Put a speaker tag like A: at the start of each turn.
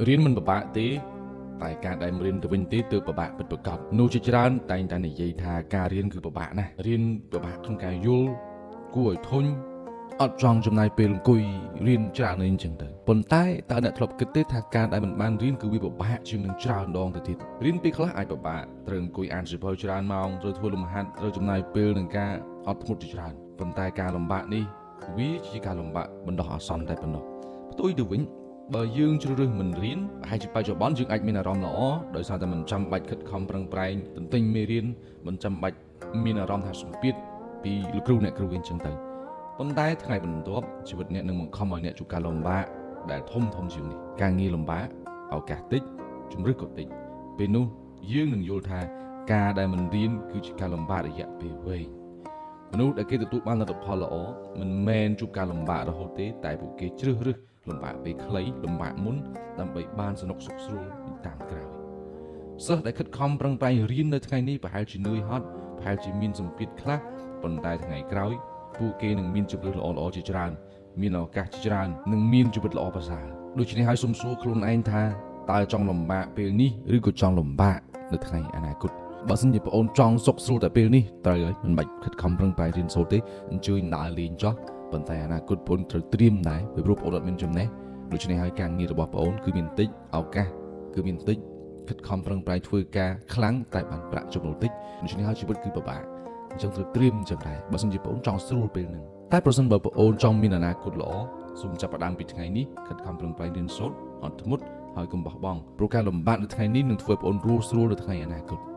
A: រៀនមិនពិបាកទេតែការដែលមិនរៀនទៅវិញទេទើបពិបាកពិតប្រាកដនោះជាច្រើនតែងតែនិយាយថាការរៀនគឺពិបាកណាស់រៀនពិបាកក្នុងការយល់គួរឲ្យធុញអត់ចង់ចំណាយពេលអង្គុយរៀនច្រើនអីអញ្ចឹងទៅប៉ុន្តែតើអ្នកធ្លាប់គិតទេថាការដែលមិនបានរៀនគឺវាពិបាកជាងនឹងច្រើនដងទៅទៀតរៀនពេលខ្លះអាចពិបាកត្រូវអង្គុយអានសៀវភៅច្រើនម៉ោងត្រូវធ្វើលំហាត់ត្រូវចំណាយពេលនឹងការអត់ធ្មត់ជាច្រើនប៉ុន្តែការលំបាកនេះវាជាការលំបាកបណ្ដោះអាសន្នតែប៉ុណ្ណោះផ្ទុយទៅវិញ បើយើងជ្រើសរើសមិនរៀនប្រហែលជាបច្ចុប្បន្នយើងអាចមានអារម្មណ៍ល្អដោយសារតែមិនចាំបាច់ខិតខំប្រឹងប្រែងទន្ទិញមេរៀនមិនចាំបាច់មានអារម្មណ៍ថាសម្ពាធពីលោកគ្រូអ្នកគ្រូអីចឹងទៅប៉ុន្តែថ្ងៃបន្ទាប់ជីវិតអ្នកនឹងបង្ខំឲ្យអ្នកជួបការលំបាកដែលធំធំជាងនេះការងារលំបាកឱកាសតិចជំរឿសក៏តិចពេលនោះយើងនឹងយល់ថាការដែលមិនរៀនគឺជាការលំបាករយៈពេលវែង មនុស្សដែលគេទទួលបានលទ្ធផលល្អមិនមែនជួបការលំបាករហូតទេតែពួកគេជ្រើសរើសលំបាកពេលខ្លីលំបាកមុនដើម្បីបានសនុកសុខស្រួលពីតាមក្រោយសិស្សដែលខិតខំប្រឹងប្រែងរៀននៅថ្ងៃនេះប្រហែលជានឿយហត់ប្រហែលជាមានសម្ពាធខ្លះប៉ុន្តែថ្ងៃក្រោយពួកគេនឹងមានជម្រើសល្អៗជាច្រើនមានឱកាសជាច្រើននិងមានជីវិតល្អប្រសើរដូច្នេះហើយសូមសួរខ្លួនឯងថាតើចង់លំបាកពេលនេះឬក៏ចង់លំបាកនៅថ្ងៃអនាគត បើសិនជាប្អូនចង់សុខស្រួលតែពេលនេះត្រូវហើយមិនបាច់ខិតខំប្រឹងប្រែងរៀនសូត្រទេអញ្ជើញដើរលេងចោះប៉ុន្តែអនាគតប្អូនត្រូវត្រៀមដែរពីព្រោះប្អូនអត់មានចំណេះដូច្នេះហើយការងាររបស់ប្អូនគឺមានតិចឱកាសគឺមានតិចខិតខំប្រឹងប្រែងធ្វើការខ្លាំងតែបានប្រាក់ចំណូលតិចដូច្នេះហើយជីវិតគឺពិបាកអញ្ចឹងត្រូវត្រៀមអញ្ចឹងដែរបើសិនជាប្អូនចង់ស្រួលពេលហ្នឹងតែប្រសិនបើប្អូនចង់មានអនាគតល្អសូមចាប់ផ្ដើមពីថ្ងៃនេះខិតខំប្រឹងប្រែងរៀនសូត្រអត់ធ្មត់ហើយកុំបោះបង់ព្រោះការលំបាកនៅថ្ងៃនេះនឹងធ្វើឲ្យប្អូនរស់ស្រួលនៅថ្ងៃអនាគត។